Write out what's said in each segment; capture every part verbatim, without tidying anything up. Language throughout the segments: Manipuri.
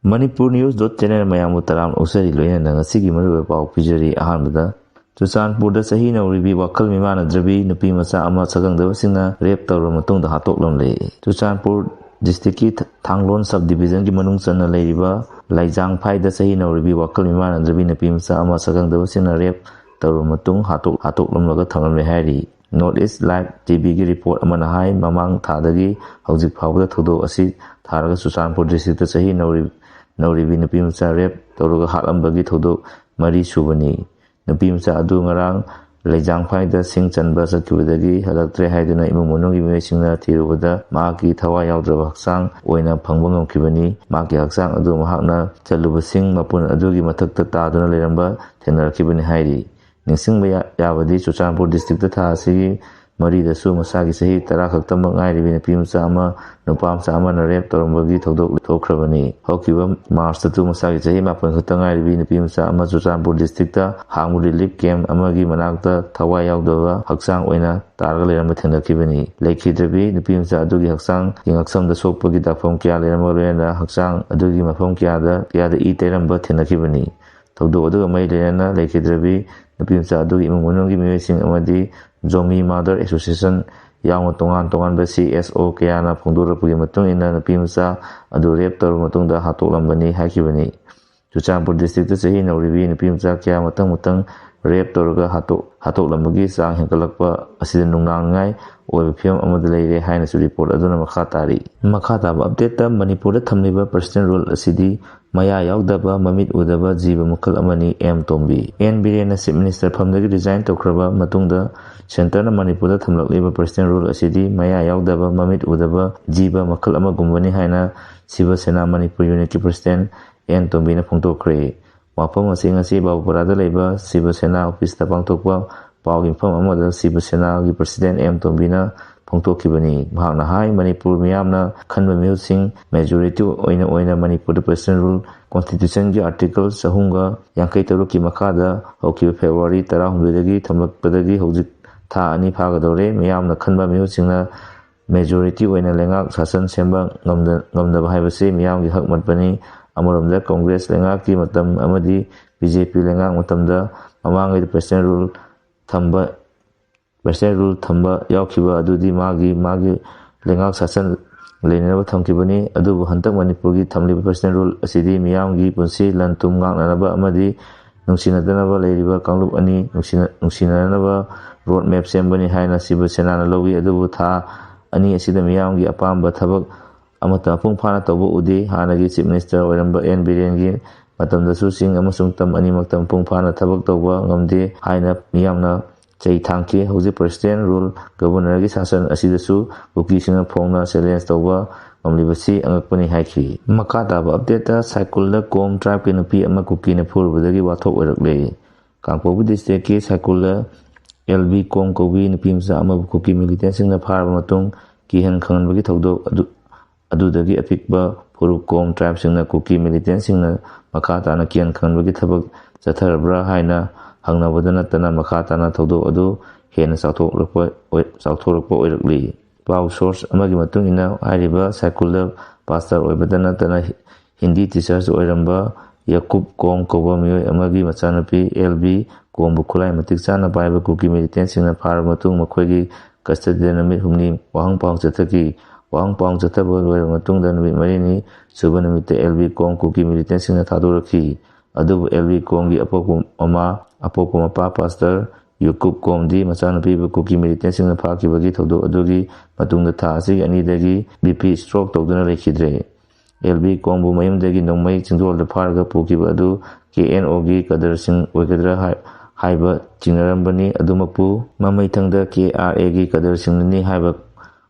Manipur News dot channel ꯃꯌꯥꯝꯕꯨ ꯇꯔꯥꯝꯅ ꯑꯣꯛꯆꯔꯤ, ꯂꯣꯏꯅꯅ ꯉꯁꯤꯒꯤ ꯃꯔꯨꯑꯣꯏꯕ ꯄꯥꯎ ꯄꯤꯖꯔꯤ꯫ ꯑꯍꯥꯟꯕꯗ, ꯆꯨꯔꯆꯥꯟꯄꯨꯔꯗ ꯆꯍꯤ ꯅꯧꯔꯤꯕꯤ ꯋꯥꯈꯜ ꯃꯤꯃꯥꯟꯅꯗ꯭ꯔꯕꯤ ꯅꯨꯄꯤ ꯃꯆꯥ ꯑꯃ ꯁꯛꯈꯪꯗꯕꯁꯤꯡꯅ ꯔꯦꯞ ꯇꯧꯔꯕ ꯃꯇꯨꯡꯗ ꯍꯥꯠꯇꯣꯛꯂꯝꯂꯦ꯫ ꯆꯨꯔꯆꯥꯟꯄꯨꯔ ꯗꯤꯁꯇ꯭ꯔꯤꯛꯀꯤ ꯊꯥꯡꯂꯣꯟ ꯁꯕ ꯗꯤꯕꯤꯖꯟꯒꯤ ꯃꯅꯨꯡ ꯆꯟꯅ ꯂꯩꯔꯤꯕ ꯂꯩꯖꯥꯡꯐꯥꯏꯗ ꯆꯍꯤ ꯅꯧꯔꯤꯕꯤ ꯋꯥꯈꯜ ꯃꯤꯃꯥꯟꯅꯗ꯭ꯔꯕꯤ ꯅꯨꯄꯤ ꯃꯆꯥ ꯑꯃ ꯁꯛꯈꯪꯗꯕꯁꯤꯡꯅ ꯔꯦꯞ ꯇꯧꯔꯕ ꯃꯇꯨꯡ ꯍꯥꯠꯇꯣꯛ-, ꯍꯥꯠꯇꯣꯛꯂꯝꯂꯒ ꯊꯝꯂꯝꯂꯦ ꯍꯥꯏꯔꯤ꯫ North East Live T V ꯒꯤ ꯔꯤꯄꯣꯔꯠ ꯑꯃꯅ ꯍꯥꯏ, ꯃꯃꯥꯡ ꯊꯥꯗꯒꯤ ꯍꯧꯖꯤꯛ ꯐꯥꯎꯕꯗ ꯊꯧꯗꯣꯛ ꯑꯁꯤ ꯊꯥꯔꯒ ꯆꯨꯔꯆꯥꯟꯄꯨꯔ ꯗꯤꯁꯇ꯭ꯔꯤꯛꯇ ꯆꯍꯤ ꯅꯧꯔꯤ-, ꯅꯧꯔꯤꯕꯤ ꯅꯨꯄꯤ ꯃꯆꯥ ꯔꯦꯞ ꯇꯧꯔꯒ ꯍꯥꯠꯂꯝꯕꯒꯤ ꯊꯧꯗꯣꯛ ꯃꯔꯤ ꯁꯨꯕꯅꯤ꯫ ꯅꯨꯄꯤ ꯃꯆꯥ ꯑꯗꯨ ꯉꯔꯥꯡ ꯂꯩꯖꯥꯡꯐꯥꯏꯗ ꯁꯤꯡ ꯆꯟꯕ ꯆꯠꯈꯤꯕꯗꯒꯤ ꯍꯜꯂꯛꯇ꯭ꯔꯦ ꯍꯥꯏꯗꯨꯅ ꯏꯃꯨꯡ ꯃꯅꯨꯡꯒꯤ ꯃꯤꯑꯣꯏꯁꯤꯡꯅ ꯊꯤꯔꯨꯕꯗ ꯃꯍꯥꯛꯀꯤ ꯊꯋꯥꯏ ꯌꯥꯎꯗ꯭ꯔꯕ ꯍꯛꯆꯥꯡ ꯑꯣꯏꯅ ꯐꯪꯕ ꯉꯝꯈꯤꯕꯅꯤ꯫ ꯃꯍꯥꯛꯀꯤ ꯍꯛꯆꯥꯡ ꯑꯗꯨ ꯃꯍꯥꯛꯅ ꯆꯠꯂꯨꯕ ꯁꯤꯡ ꯃꯄꯨꯟ ꯑꯗꯨꯒꯤ ꯃꯊꯛꯇ ꯇꯥꯗꯨꯅ ꯂꯩꯔꯝꯕ ꯊꯦꯡꯅꯔꯛꯈꯤꯕꯅꯤ ꯍꯥꯏꯔꯤ꯫ ꯅꯤꯡꯁꯤꯡꯕ ꯌꯥ-, ꯌꯥꯕꯗꯤ ꯆꯨꯔꯆꯥꯟꯄꯨꯔ ꯗꯤꯁꯇ꯭ꯔꯤꯛꯇ ꯊꯥ ꯑꯁꯤꯒꯤ ꯃꯔꯤꯗꯁꯨ ꯃꯁꯥꯒꯤ ꯆꯍꯤ ꯇꯔꯥ ꯈꯛꯇꯃꯛ ꯉꯥꯏꯔꯤꯕꯤ ꯅꯨꯄꯤ ꯃꯆꯥ ꯑꯃ ꯅꯨꯄꯥ ꯃꯆꯥ ꯑꯃꯅ ꯔꯦꯞ ꯇꯧꯔꯝꯕꯒꯤ ꯊꯧꯗꯣꯛ ꯊꯣꯛꯈ꯭ꯔꯕꯅꯤ꯫ ꯍꯧꯈꯤꯕ ꯃꯥꯔꯆꯇꯁꯨ ꯃꯁꯥꯒꯤ ꯆꯍꯤ ꯃꯥꯄꯟ ꯈꯛꯇ ꯉꯥꯏꯔꯤꯕꯤ ꯅꯨꯄꯤ ꯃꯆꯥ ꯑꯃ ꯆꯨꯔꯆꯥꯟꯄꯨꯔ ꯗꯤꯁꯇ꯭ꯔꯤꯛꯇ ꯍꯥꯡꯕ ꯔꯤꯂꯤꯐ ꯀꯦꯝꯞ ꯑꯃꯒꯤ ꯃꯅꯥꯛꯇ ꯊꯋꯥꯏ ꯌꯥꯎꯗꯕ ꯍꯛꯆꯥꯡ ꯑꯣꯏꯅ ꯇꯥꯔꯒ ꯂꯩꯔꯝꯕ ꯊꯦꯡꯅꯈꯤꯕꯅꯤ꯫ ꯂꯩꯈꯤꯗ꯭ꯔꯕꯤ ꯅꯨꯄꯤ ꯃꯆꯥ ꯑꯗꯨꯒꯤ ꯍꯛꯆꯥꯡꯒꯤ ꯉꯛꯁꯝꯗ ꯁꯣꯛꯄꯒꯤ ꯗꯥꯛꯐꯝ ꯀꯌꯥ ꯂꯩꯔꯝꯕꯒ ꯂꯣꯏꯅꯅ ꯍꯛꯆꯥꯡ ꯑꯗꯨꯒꯤ ꯃꯐꯝ ꯀꯌꯥꯗ, ꯀꯌꯥꯗ ꯏ ꯇꯩꯔꯝꯕ ꯊꯦꯡꯅꯈꯤꯕꯅꯤ꯫ ꯊꯧꯗꯣꯛ ꯑꯗꯨꯒ ꯃꯔꯤ ꯂꯩꯅꯅ ꯂꯩꯈꯤꯗ꯭ꯔꯕꯤ ꯅꯨꯄꯤ ꯃꯆꯥ ꯑꯗꯨꯒꯤ ꯏꯃꯨꯡ ꯃꯅꯨꯡꯒꯤ ꯃꯤꯑꯣꯏꯁꯤꯡ ꯑꯃꯗꯤ ꯖꯣꯃꯤ ꯃꯥꯗꯔ ꯑꯦꯁꯣꯁꯤꯌꯦꯁꯟ ꯌꯥꯎꯅ ꯇꯣꯉꯥꯟ ꯇꯣꯉꯥꯟꯕ C S O ꯀꯌꯥꯅ ꯐꯣꯡꯗꯣꯔꯛꯄꯒꯤ ꯃꯇꯨꯡ ꯏꯟꯅ ꯅꯨꯄꯤ ꯃꯆꯥ ꯑꯗꯨ ꯔꯦꯞ ꯇꯧꯔꯕ ꯃꯇꯨꯡꯗ ꯍꯥꯠꯇꯣꯛꯂꯝꯕꯅꯤ ꯍꯥꯏꯈꯤꯕꯅꯤ꯫ ꯆꯨꯔꯆꯥꯟꯄꯨꯔ ꯗꯤꯁꯇ꯭ꯔꯤꯛꯇ ꯆꯍꯤ ꯅꯧꯔꯤꯕꯤ ꯅꯨꯄꯤ ꯃꯆꯥ ꯀꯌꯥ ꯃꯊꯪ ꯃꯊꯪ ꯔꯦꯞ ꯇꯧꯔꯒ ꯍꯥꯠꯇꯣꯛ-, ꯍꯥꯠꯇꯣꯛꯂꯝꯕꯒꯤ ꯆꯥꯡ ꯍꯦꯟꯒꯠꯂꯛꯄ ꯑꯁꯤꯗ ꯅꯨꯡꯅꯥꯡꯅꯤꯡꯉꯥꯏ ꯑꯣꯏꯕ ꯐꯤꯕꯝ ꯑꯃꯗ ꯂꯩꯔꯦ ꯍꯥꯏꯅꯁꯨ ꯔꯤꯄꯣꯔꯠ ꯑꯗꯨꯅ ꯃꯈꯥ ꯇꯥꯔꯤ꯫ ꯃꯈꯥ ꯇꯥꯕ ꯑꯞꯗꯦꯠꯇ, ꯃꯅꯤꯄꯨꯔꯗ ꯊꯝꯂꯤꯕ ꯄꯔꯁꯅꯦꯜ ꯔꯨꯜ ꯑꯁꯤꯗꯤ ꯃꯌꯥ ꯌꯥꯎꯗꯕ, ꯃꯃꯤꯠ ꯎꯗꯕ ꯖꯤꯕ ꯃꯈꯜ ꯑꯃꯅꯤ, ꯑꯦꯝ ꯇꯣꯝꯕꯤ꯫ ꯑꯦꯟ ꯕꯤꯔꯦꯟꯅ ꯆꯤꯐ ꯃꯤꯅꯤꯁꯇꯔ ꯐꯝꯗꯒꯤ ꯔꯤꯖꯥꯏꯟ ꯇꯧꯈ꯭ꯔꯕ ꯃꯇꯨꯡꯗ ꯁꯦꯟꯇꯔꯅ ꯃꯅꯤꯄꯨꯔꯗ ꯊꯝꯂꯛꯂꯤꯕ ꯄꯔꯁꯅꯦꯜ ꯔꯨꯜ ꯑꯁꯤꯗꯤ ꯃꯌꯥ ꯌꯥꯎꯗꯕ, ꯃꯃꯤꯠ ꯎꯗꯕ ꯖꯤꯕ ꯃꯈꯜ ꯑꯃꯒꯨꯝꯕꯅꯤ ꯍꯥꯏꯅ ꯁꯤꯕ ꯁꯦꯅꯥ ꯃꯅꯤꯄꯨꯔ ꯌꯨꯅꯤꯠꯀꯤ ꯄ꯭ꯔꯁꯤꯗꯦꯟ ꯑꯦꯟ ꯇꯣꯝꯕꯤꯅ ꯐꯣꯡꯗꯣꯛꯈ꯭ꯔꯦ꯫ ꯋꯥꯐꯝ ꯑꯁꯤ ꯉꯁꯤ ꯕꯥꯕꯨꯄꯥꯔꯥꯗ ꯂꯩꯕ ꯁꯤꯕ ꯁꯦꯅꯥ ꯑꯣꯐꯤꯁꯇ ꯄꯥꯡꯊꯣꯛꯄ ꯄꯥꯎꯒꯤ ꯃꯤꯐꯝ ꯑꯃꯗ ꯁꯤꯕ ꯁꯦꯅꯥꯒꯤ ꯄ꯭ꯔꯁꯤꯗꯦꯟ ꯑꯦꯝ ꯇꯣꯝꯕꯤꯅ ꯐꯣꯡꯗꯣꯛꯈꯤꯕꯅꯤ꯫ ꯃꯍꯥꯛꯅ ꯍꯥꯏ, ꯃꯅꯤꯄꯨꯔ ꯃꯤꯌꯥꯝꯅ ꯈꯟꯕ ꯃꯤꯍꯨꯠꯁꯤꯡ ꯃꯦꯖꯣꯔꯤꯇꯤ ꯑꯣꯏꯅ ꯑꯣꯏꯅ ꯃꯅꯤꯄꯨꯔꯗ ꯄ꯭ꯔꯁꯤꯗꯦꯟ ꯔꯨꯜ, ꯀꯣꯟꯁꯇꯤꯇ꯭ꯌꯨꯁꯟꯒꯤ ꯑꯥꯔꯇꯤꯀꯜ ꯆꯍꯨꯝꯒ ꯌꯥꯡꯈꯩ ꯇꯔꯨꯛꯀꯤ ꯃꯈꯥꯗ ꯍꯧꯈꯤꯕ ꯐꯦꯕ꯭ꯔꯨꯋꯥꯔꯤ ꯇꯔꯥꯍꯨꯝꯗꯣꯏꯗꯒꯤ ꯊꯝꯂꯛꯄꯗꯒꯤ ꯍꯧꯖꯤꯛ ꯊꯥ ꯑꯅꯤ ꯐꯥꯒꯗꯧꯔꯦ꯫ ꯃꯤꯌꯥꯝꯅ ꯈꯟꯕ ꯃꯤꯍꯨꯠꯁꯤꯡꯅ ꯃꯦꯖꯣꯔꯤꯇꯤ ꯑꯣꯏꯅ ꯂꯩꯉꯥꯛ ꯁꯥꯁꯟ ꯁꯦꯝꯕ ꯉꯝꯗ-, ꯉꯝꯗꯕ ꯍꯥꯏꯕꯁꯤ ꯃꯤꯌꯥꯝꯒꯤ ꯍꯛ ꯃꯠꯄꯅꯤ꯫ ꯑꯃꯔꯣꯝꯗ ꯀꯣꯡꯒ꯭ꯔꯦꯁ ꯂꯩꯉꯥꯛꯀꯤ ꯃꯇꯝ ꯑꯃꯗꯤ ꯕꯤ ꯖꯦ ꯄꯤ ꯂꯩꯉꯥꯛ ꯃꯇꯝꯗ ꯃꯃꯥꯡꯉꯩꯗ ꯄ꯭ꯔꯁꯤꯗꯦꯟ ꯔꯨꯜ ꯊꯝꯕ, ꯄ꯭ꯔꯁꯤꯗꯦꯟ ꯔꯨꯜ ꯊꯝꯕ ꯌꯥꯎꯈꯤꯕ ꯑꯗꯨꯗꯤ ꯃꯥꯒꯤ, ꯃꯥꯒꯤ ꯂꯩꯉꯥꯛ ꯁꯥꯁꯟ ꯂꯩꯅꯅꯕ ꯊꯝꯈꯤꯕꯅꯤ꯫ ꯑꯗꯨꯕꯨ ꯍꯟꯗꯛ ꯃꯅꯤꯄꯨꯔꯒꯤ ꯊꯝꯂꯤꯕ ꯄ꯭ꯔꯁꯤꯗꯦꯟ ꯔꯨꯜ ꯑꯁꯤꯗꯤ ꯃꯤꯌꯥꯝꯒꯤ ꯄꯨꯟꯁꯤ ꯂꯟ ꯊꯨꯝ ꯉꯥꯛꯅꯅꯕ ꯑꯃꯗꯤ ꯅꯨꯡꯁꯤꯅꯗꯅꯕ ꯂꯩꯔꯤꯕ ꯀꯥꯡꯂꯨꯞ ꯑꯅꯤ ꯅꯨꯡꯁꯤꯅ-, ꯅꯨꯡꯁꯤꯅꯅꯕ ꯔꯣꯗ ꯃꯦꯞ ꯁꯦꯝꯕꯅꯤ ꯍꯥꯏꯅ ꯁꯤꯕ ꯁꯦꯅꯥꯅ ꯂꯧꯏ꯫ ꯑꯗꯨꯕꯨ ꯊꯥ ꯑꯅꯤ ꯑꯁꯤꯗ ꯃꯤꯌꯥꯝꯒꯤ ꯑꯄꯥꯝꯕ ꯊꯕꯛ ꯑꯃꯠꯇ ꯃꯄꯨꯡ ꯐꯥꯅ ꯇꯧꯕ ꯎꯗꯦ꯫ ꯍꯥꯟꯅꯒꯤ ꯆꯤꯐ ꯃꯤꯅꯤꯁꯇꯔ ꯑꯣꯏꯔꯝꯕ ꯑꯦꯟ ꯕꯤꯔꯦꯟꯒꯤ ꯃꯇꯝꯗꯁꯨ ꯆꯤꯡ ꯑꯃꯁꯨꯡ ꯇꯝ ꯑꯅꯤꯃꯛꯇ ꯃꯄꯨꯡ ꯐꯥꯅ ꯊꯕꯛ ꯇꯧꯕ ꯉꯝꯗꯦ ꯍꯥꯏꯅ ꯃꯤꯌꯥꯝꯅ ꯆꯩ ꯊꯥꯡꯈꯤ꯫ ꯍꯧꯖꯤꯛ ꯄ꯭ꯔꯁꯤꯗꯦꯟ ꯔꯨꯜ ꯒꯕꯔꯅꯔꯒꯤ ꯁꯥꯁꯟ ꯑꯁꯤꯗꯁꯨ ꯀꯨꯀꯤꯁꯤꯡꯅ ꯐꯣꯡꯅ ꯆꯦꯂꯦꯟꯖ ꯇꯧꯕ ꯉꯝꯂꯤꯕꯁꯤ ꯑꯉꯛꯄꯅꯤ ꯍꯥꯏꯈꯤ꯫ ꯃꯈꯥ ꯇꯥꯕ ꯑꯞꯗꯦꯠꯇ ꯁꯥꯏꯀꯨꯜꯗ ꯀꯣꯝ ꯇ꯭ꯔꯥꯏꯕꯀꯤ ꯅꯨꯄꯤ ꯑꯃ ꯀꯨꯀꯤꯅ ꯐꯨꯔꯨꯕꯗꯒꯤ ꯋꯥꯊꯣꯛ ꯑꯣꯏꯔꯛꯂꯦ꯫ ꯀꯥꯡꯄꯣꯛꯄꯤ ꯗꯤꯁꯇ꯭ꯔꯤꯛꯀꯤ ꯁꯥꯏꯀꯨꯜꯗ ꯑꯦꯜ ꯕꯤ ꯀꯣꯝ ꯀꯧꯕꯤ ꯅꯨꯄꯤ ꯃꯆꯥ ꯑꯃꯕꯨ ꯀꯨꯀꯤ ꯃꯤꯂꯤꯇꯦꯟꯁꯤꯡꯅ ꯐꯥꯔꯕ ꯃꯇꯨꯡ ꯀꯤꯍꯟ ꯈꯪꯍꯟꯕꯒꯤ ꯊꯧꯗꯣꯛ ꯑꯗꯨ, ꯑꯗꯨꯗꯒꯤ ꯑꯄꯤꯛꯄ ꯐꯨꯔꯨꯞ ꯀꯣꯝ ꯇ꯭ꯔꯥꯏꯕꯁꯤꯡꯅ ꯀꯨꯀꯤ ꯃꯤꯂꯤꯇꯦꯟꯁꯤꯡꯅ ꯃꯈꯥ ꯇꯥꯅ ꯀꯤꯍꯟ ꯈꯪꯍꯟꯕꯒꯤ ꯊꯕꯛ ꯆꯠꯊꯔꯕ꯭ꯔꯥ ꯍꯥꯏꯅ ꯍꯪꯅꯕꯗ ꯅꯠꯇꯅ ꯃꯈꯥ ꯇꯥꯅ ꯊꯧꯗꯣꯛ ꯑꯗꯨ ꯍꯦꯟꯅ ꯆꯥꯎꯊꯣꯛꯂꯛꯄ ꯑꯣꯏ-, ꯆꯥꯎꯊꯣꯔꯛꯄ ꯑꯣꯏꯔꯛꯂꯤ꯫ ꯄꯥꯎ ꯁꯣꯔꯁ ꯑꯃꯒꯤ ꯃꯇꯨꯡ ꯏꯟꯅ ꯍꯥꯏꯔꯤꯕ ꯁꯥꯏꯀꯨꯜꯗ ꯄꯥꯁꯇꯔ ꯑꯣꯏꯕꯗ ꯅꯠꯇꯅ ꯍꯤꯟꯗꯤ ꯇꯤꯆꯔꯁ ꯑꯣꯏꯔꯝꯕ ꯌꯥꯀꯨꯞ ꯀꯣꯝ ꯀꯧꯕ ꯃꯤꯑꯣꯏ ꯑꯃꯒꯤ ꯃꯆꯥꯅꯨꯄꯤ ꯑꯦꯜ ꯕꯤ ꯀꯣꯝꯕꯨ ꯈꯨꯠꯂꯥꯏ ꯃꯇꯤꯛ ꯆꯥꯅ ꯄꯥꯏꯕ ꯀꯨꯀꯤ ꯃꯤꯂꯤꯇꯦꯟꯁꯤꯡꯅ ꯐꯥꯔꯕ ꯃꯇꯨꯡ ꯃꯈꯣꯏꯒꯤ ꯀꯁꯇꯗꯤꯗ ꯅꯨꯃꯤꯠ ꯍꯨꯝꯅꯤ ꯋꯥꯍꯪ ꯄꯥꯎ ꯆꯠꯊꯈꯤ꯫ ꯋꯥꯍꯪ ꯄꯥꯎ ꯆꯠꯊꯕ ꯂꯣꯏꯔꯕ ꯃꯇꯨꯡꯗ ꯅꯨꯃꯤꯠ ꯃꯔꯤꯅꯤ ꯁꯨꯕ ꯅꯨꯃꯤꯠꯇ ꯑꯦꯜ ꯕꯤ ꯀꯣꯝ ꯀꯨꯀꯤ ꯃꯤꯂꯤꯇꯦꯟꯁꯤꯡꯅ ꯊꯥꯗꯣꯔꯛꯈꯤ꯫ ꯑꯗꯨꯕꯨ ꯑꯦꯜ ꯕꯤ ꯀꯣꯝꯒꯤ ꯑꯄꯣꯛꯄ ꯃꯃꯥ, ꯑꯄꯣꯛꯄ ꯃꯄꯥ ꯄꯥꯁꯇꯔ ꯌꯨꯀꯨꯞ ꯀꯣꯝꯗꯤ ꯃꯆꯥꯅꯨꯄꯤꯕꯨ ꯀꯨꯀꯤ ꯃꯤꯂꯤꯇꯦꯟꯁꯤꯡꯅ ꯐꯥꯈꯤꯕꯒꯤ ꯊꯧꯗꯣꯛ ꯑꯗꯨꯒꯤ ꯃꯇꯨꯡꯗ ꯊꯥ ꯑꯁꯤꯒꯤ ꯑꯅꯤꯗꯒꯤ ꯕꯤ ꯄꯤ ꯁ꯭ꯇ꯭ꯔꯣꯛ ꯇꯧꯗꯨꯅ ꯂꯩꯈꯤꯗ꯭ꯔꯦ꯫ ꯑꯦꯜ ꯕꯤ ꯀꯣꯝꯕꯨ ꯃꯌꯨꯝꯗꯒꯤ ꯅꯣꯡꯃꯩ ꯆꯤꯡꯗꯣꯜꯗ ꯐꯥꯔꯒ ꯄꯨꯈꯤꯕ ꯑꯗꯨ ꯀꯦ ꯑꯦꯟ ꯑꯣꯒꯤ ꯀꯗꯔꯁꯤꯡ ꯑꯣꯏꯒꯗ꯭ꯔꯥ ꯍꯥꯏ-, ꯍꯥꯏꯕ ꯆꯤꯡꯅꯔꯝꯕꯅꯤ꯫ ꯑꯗꯨꯃꯛꯄꯨ ꯃꯃꯩꯊꯪꯗ ꯀꯦ ꯑꯥꯔ ꯑꯦꯒꯤ ꯀꯗꯔꯁꯤꯡꯅꯅꯤ ꯍꯥꯏꯕ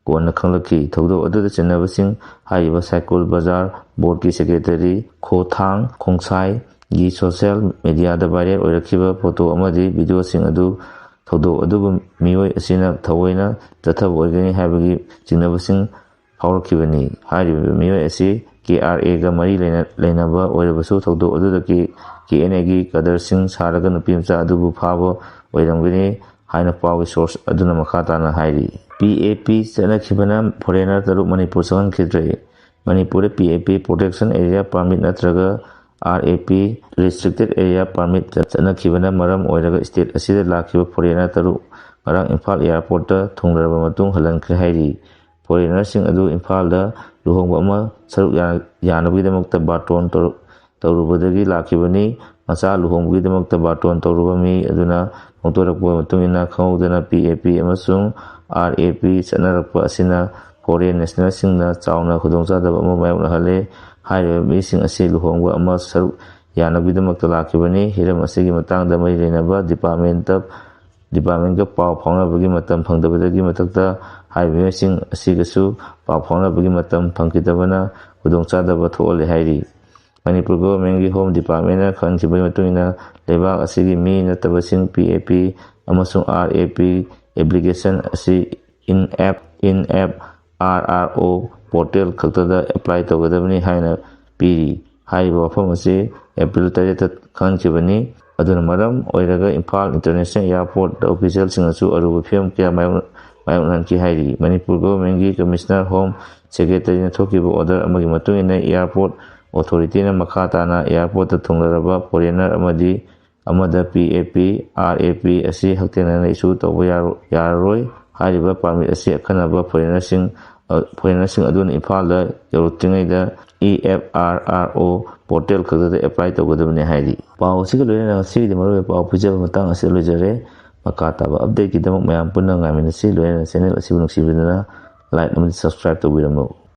ꯀꯣꯟꯅ ꯈꯪꯂꯛꯈꯤ꯫ ꯊꯧꯗꯣꯛ ꯑꯗꯨꯗ ꯆꯤꯡꯅꯕꯁꯤꯡ ꯍꯥꯏꯔꯤꯕ ꯁꯥꯏꯀꯨꯜ ꯕꯖꯥꯔ ꯕꯣꯔꯗꯀꯤ ꯁꯦꯀ꯭ꯔꯦꯇꯔꯤ ꯈꯣꯊꯥꯡ ꯈꯣꯡꯁꯥꯏꯒꯤ ꯁꯣꯁꯤꯌꯦꯜ ꯃꯦꯗꯤꯌꯥꯗ ꯚꯥꯏꯔꯦꯜ ꯑꯣꯏꯔꯛꯈꯤꯕ ꯐꯣꯇꯣ ꯑꯃꯗꯤ ꯚꯤꯗꯤꯑꯣꯁꯤꯡ ꯑꯗꯨ ꯊꯧꯗꯣꯛ ꯑꯗꯨꯕꯨ ꯃꯤꯑꯣꯏ ꯑꯁꯤꯅ ꯊꯑꯣꯏꯅ ꯆꯠꯊꯕ ꯑꯣꯏꯒꯅꯤ ꯍꯥꯏꯕꯒꯤ ꯆꯤꯡꯅꯕꯁꯤꯡ ꯐꯥꯎꯔꯛꯈꯤꯕꯅꯤ꯫ ꯍꯥꯏꯔꯤꯕ ꯃꯤꯑꯣꯏ ꯑꯁꯤ ꯀꯦ ꯑꯥꯔ ꯑꯦꯒ ꯃꯔꯤ ꯂꯩꯅ-, ꯂꯩꯅꯕ ꯑꯣꯏꯔꯕꯁꯨ ꯊꯧꯗꯣꯛ ꯑꯗꯨꯗ ꯀꯦ-, ꯀꯦ ꯑꯦꯟ ꯑꯦꯒꯤ ꯀꯗꯔꯁꯤꯡ ꯁꯥꯔꯒ ꯅꯨꯄꯤ ꯃꯆꯥ ꯑꯗꯨꯕꯨ ꯐꯥꯕ ꯑꯣꯏꯔꯝꯒꯅꯤ꯫ ꯍꯥꯏꯅ ꯄꯥꯎꯒꯤ source ꯑꯗꯨꯅ ꯃꯈꯥ ꯇꯥꯅ ꯍꯥꯏꯔꯤ꯫ ꯄꯤ ꯑꯦ ꯄꯤ ꯆꯠꯅꯈꯤꯕꯅ foreigner ꯇꯔꯨꯛ ꯃꯅꯤꯄꯨꯔ ꯆꯪꯍꯟꯈꯤꯗ꯭ꯔꯦ꯫ ꯃꯅꯤꯄꯨꯔꯗ P A P Protection Area Permit ꯅꯠꯇ꯭ꯔꯒ R A P Restricted Area Permit ꯆꯠꯅꯈꯤꯕꯅ ꯃꯔꯝ ꯑꯣꯏꯔꯒ state ꯑꯁꯤꯗ ꯂꯥꯛꯈꯤꯕ foreigner ꯇꯔꯨꯛ ꯉꯔꯥꯡ ꯏꯝꯐꯥꯜ airport ꯇ ꯊꯨꯡꯂꯔꯕ ꯃꯇꯨꯡ ꯍꯜꯍꯟꯈ꯭ꯔꯦ ꯍꯥꯏꯔꯤ꯫ Foreigner ꯁꯤꯡ ꯑꯗꯨ ꯏꯝꯐꯥꯜꯗ ꯂꯨꯍꯣꯡꯕ ꯑꯃ ꯁꯔꯨꯛ ꯌꯥ-, ꯌꯥꯅꯕꯒꯤꯗꯃꯛꯇ ꯕꯥꯔꯇꯣꯟ ꯇꯧꯔ-, ꯇꯧꯔꯨꯕꯗꯒꯤ ꯂꯥꯛꯈꯤꯕꯅꯤ꯫ ꯃꯆꯥ ꯂꯨꯍꯣꯡꯕꯒꯤꯗꯃꯛꯇ ꯕꯥꯔꯇꯣꯟ ꯇꯧꯔꯨꯕ ꯃꯤ ꯑꯗꯨꯅ ꯐꯣꯡꯗꯣꯔꯛꯄ ꯃꯇꯨꯡ ꯏꯟꯅ ꯈꯪꯍꯧꯗꯅ P A P ꯑꯃꯁꯨꯡ R A P ꯆꯠꯅꯔꯛꯄ ꯑꯁꯤꯅ foreign national ꯁꯤꯡꯅ ꯆꯥꯎꯅ ꯈꯨꯗꯣꯡꯆꯥꯗꯕ ꯑꯃ ꯃꯥꯌꯣꯛꯅꯍꯜꯂꯦ꯫ ꯍꯥꯏꯔꯤꯕ ꯃꯤꯁꯤꯡ ꯑꯁꯤ ꯂꯨꯍꯣꯡꯕ ꯑꯃ ꯁꯔꯨꯛ ꯌꯥꯅꯕꯒꯤꯗꯃꯛꯇ ꯂꯥꯛꯈꯤꯕꯅꯤ꯫ ꯍꯤꯔꯝ ꯑꯁꯤꯒꯤ ꯃꯇꯥꯡꯗ ꯃꯔꯤ ꯂꯩꯅꯕ department ꯇ, department ꯀ ꯄꯥꯎ ꯐꯥꯎꯅꯕꯒꯤ ꯃꯇꯝ ꯐꯪꯗꯕꯗꯒꯤ ꯃꯊꯛꯇ ꯍꯥꯏꯔꯤꯕ ꯃꯤꯑꯣꯏꯁꯤꯡ ꯑꯁꯤꯒꯁꯨ ꯄꯥꯎ ꯐꯥꯎꯅꯕꯒꯤ ꯃꯇꯝ ꯐꯪꯈꯤꯗꯕꯅ ꯈꯨꯗꯣꯡꯆꯥꯗꯕ ꯊꯣꯛꯍꯜꯂꯦ ꯍꯥꯏꯔꯤ꯫ ꯃꯅꯤꯄꯨꯔ government ꯀꯤ Home Department ꯅ ꯈꯪꯍꯟꯈꯤꯕꯒꯤ ꯃꯇꯨꯡ ꯏꯟꯅ ꯂꯩꯕꯥꯛ ꯑꯁꯤꯒꯤ ꯃꯤ ꯅꯠꯇꯕꯁꯤꯡ P A P ꯑꯃꯁꯨꯡ R A P application ꯑꯁꯤ in app, in app R R O portal ꯈꯛꯇꯗ apply ꯇꯧꯒꯗꯕꯅꯤ ꯍꯥꯏꯅ ꯄꯤꯔꯤ꯫ ꯍꯥꯏꯔꯤꯕ ꯋꯥꯐꯝ ꯑꯁꯤ April ꯇꯔꯦꯠꯇ ꯈꯪꯍꯟꯈꯤꯕꯅꯤ꯫ ꯑꯗꯨꯅ ꯃꯔꯝ ꯑꯣꯏꯔꯒ ꯏꯝꯐꯥꯜ International Airport ꯇ official ꯁꯤꯡꯅꯁꯨ ꯑꯔꯨꯕ ꯐꯤꯕꯝ ꯀꯌꯥ ꯃꯥꯌꯣꯛ-, ꯃꯥꯌꯣꯛꯅꯍꯟꯈꯤ ꯍꯥꯏꯔꯤ꯫ ꯃꯅꯤꯄꯨꯔ government ꯀꯤ Commissioner Home Secretary ꯅ ꯊꯣꯛꯈꯤꯕ order ꯑꯃꯒꯤ ꯃꯇꯨꯡ ꯏꯟꯅ airport authority ꯅ ꯃꯈꯥ ꯇꯥꯅ airport ꯇ ꯊꯨꯡꯂꯔꯕ foreigner ꯑꯃꯗꯤ ꯑꯃꯗ P A P, R A P ꯑꯁꯤ ꯍꯛꯊꯦꯡꯅꯅ issue ꯇꯧꯕ ꯌꯥꯔꯣ-, ꯌꯥꯔꯔꯣꯏ꯫ ꯍꯥꯏꯔꯤꯕ permit ꯑꯁꯤ ꯑꯈꯟꯅꯕ foreigner ꯁꯤꯡ, ꯑ, foreigner ꯁꯤꯡ ꯑꯗꯨꯅ ꯏꯝꯐꯥꯜꯗ ꯌꯧꯔꯛꯇ꯭ꯔꯤꯉꯩꯗ E F R R O portal ꯈꯛꯇꯗ apply ꯇꯧꯒꯗꯕꯅꯤ ꯍꯥꯏꯔꯤ꯫ ꯄꯥꯎ ꯑꯁꯤꯒ ꯂꯣꯏꯅꯅ ꯉꯁꯤꯒꯤꯗꯤ ꯃꯔꯨꯑꯣꯏꯕ ꯄꯥꯎ ꯄꯤꯖꯕ ꯃꯇꯥꯡ ꯑꯁꯤꯗ ꯂꯣꯏꯖꯔꯦ꯫ ꯃꯈꯥ ꯇꯥꯕ update ꯀꯤꯗꯃꯛ ꯃꯌꯥꯝ ꯄꯨꯟꯅ ꯉꯥꯏꯃꯤꯟꯅꯁꯤ꯫ ꯂꯣꯏꯅꯅ channel ꯑꯁꯤꯕꯨ ꯅꯨꯡꯁꯤꯕꯤꯗꯨꯅ like ꯑꯃꯗꯤ subscribe ꯇꯧꯕꯤꯔꯝꯃꯨ꯫